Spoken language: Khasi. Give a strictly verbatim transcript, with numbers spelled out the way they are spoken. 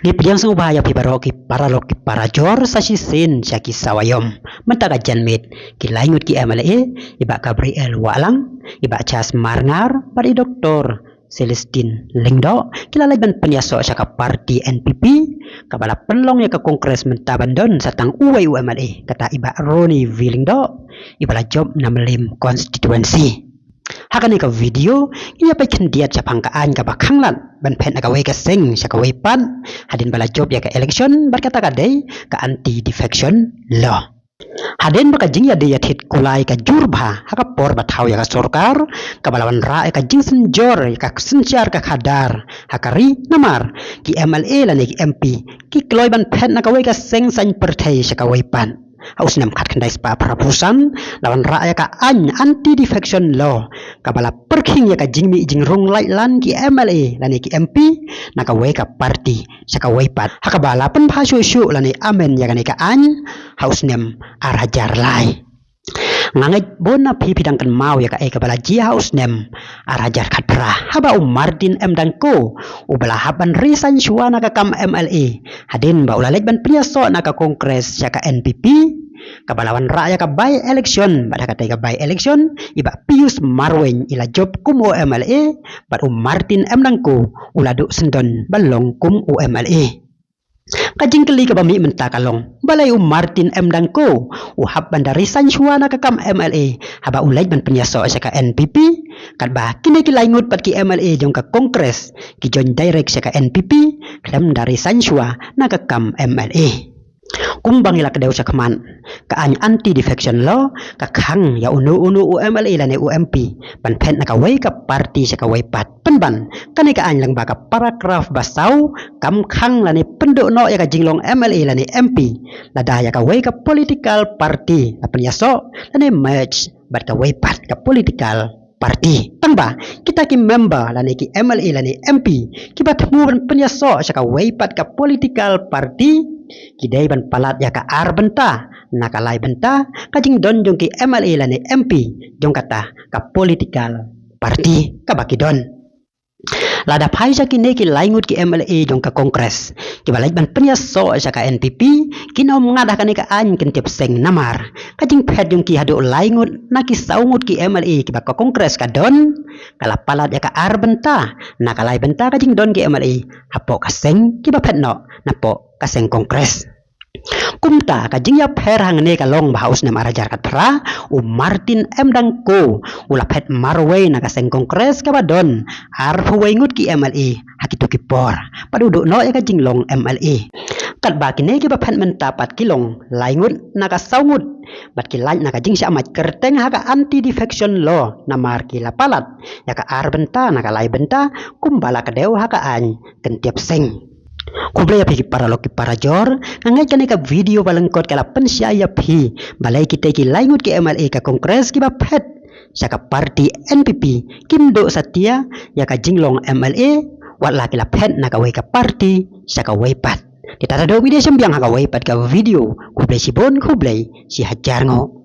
Ngi pdiang sngewbha ïa phi baroh ki paralok ki parajor sa shisien sha ki sawa ïom. Mynta ka janmiet ki lai ngut ki M L A, i Bah Gabriel Wahlang, i Bah Charles Marngar, bad i Doktor Celestine Lyngdoh, ki la leit ban pynïasoh sha ka party N P P, kaba la pynlong ïa ka Congress mynta ban don sa tang uwei u M L A, kata i Bah Ronnie V Lyngdoh, iba la jop na Mylliem constituency. Ha kane ka video, ngin ïa peit khyndiat shaphang ka aiñ kaba khang lad ban phet na kawei ka seng sha kawei pat, hadien ba la jop ïa ka election, bad kata ka dei ka anti defection law. Hadien ba ka jingïadie ïathied kulai ka jur bha ha ka por ba thaw ïa ka sorkar, kaba la wanrah ïa ka jingsynjor ïa ka synshar ka khadar ha ka ri, namar ki M L A lane ki M P ki kloi ban phet na kawei ka seng saiñ pyrthei sha kawei pat. Ha u snem khatkhyndai spah phra phew san la wanrah ïa ka aiñ anti defection law, kaba la pyrkhing ïa ka jingmih jingrung laitlan ki M L A lane ki M P na kawei ka party sha kawei pat, ha kaba la pynbha shuh shuh lane amend ïa kane ka aiñ ha u snem ar hajar lai. Nga ngeit bun na phi phi dang kynmaw ïa kaei kaba la jia ha u snem ar hajar khatphra, haba u Martin M Dangko, uba la hap ban resign shuwa na ka kam M L A, hadien ba u la leit ban pynïasoh na ka Congress sha ka N P P, kaba la wanrah ïa ka by election, bad ha katei ka by election i Bah Pius Marwein i la jop kum u M L A, bad u Martin M Dangko u la duh syndon ban long kum u M L A. Ka jingkylli kaba mih mynta ka long, balei u Martin M Dangko u hap ban da resign shuwa na ka kam M L A, haba u leit ban pynïasoh sha ka N P P, katba kine ki lai ngut pat ki M L A jong ka Congress ki join direct sha ka N P P, khlem da resign shuwa na ka kam M L A. Kumba ngi la kdew shakhmat, ka aiñ anti defection law ka khang ïa uno uno u M L A lane u M P ban phet na kawei ka party sha kawei pat. Pynban, kane ka aiñ lyngba ka paragraph ba saw kam khang lane pynduh noh ïa ka jinglong M L A lane M P lada ïa kawei ka political party la pynïasoh lane merge bad kawei pat ka political party. Tangba kita ki member lane ki M L A lane M P kiba thmu ban pynïasoh sha kawei pat ka political party, ki dei ban palat ïa ka ar bynta na ka lai bynta ka jingdon jong ki M L A lane M P jong kata ka political party kaba ki don. Lada phai sha kine ki lai ngut ki M L A jong ka Congress kiba leit ban pynïasoh sha ka N P P, kin ym ngat ha kane ka aiñ kynthiap seng, namar ka jingphet jong ki haduh lai ngut na ki saw ngut ki M L A kiba ka Congress ka don, ka la palat ïa ka ar bynta na ka lai bynta ka jingdon ki M L A hapoh ka seng kiba phet noh napoh ka seng Congress. Kumta ka jingïapher hangne ka long ba ha u snem ar hajar khatphra, u Martin M Dangko u la phet marwei na ka seng Congress kaba don arphew wei ngut ki M L A ha kito ki por, bad u duh noh ïa ka jinglong M L A. Katba kine kiba phet mynta pat ki long lai ngut na ka saw ngut, bad ki lait na ka jingshah mait kyrteng ha ka anti defection law, namar ki la palat ïa ka ar bynta na ka lai bynta kumba la kdew ha ka aiñ kynthiap seng. Khublei ïa phi ki paralok ki parajor, nga ngeit kane ka video ba lyngkot ka la pynshai ïa phi balei kitei ki lai ngut ki M L A ka Congress kiba phet sha ka party N P P kim duh satia ïa ka jinglong M L A, wat la ki la phet na kawei ka party sha kawei pat. Te ta ta duh video shim biang ha kawei pat ka video. Khublei shibun, khublei shi hajar nguh.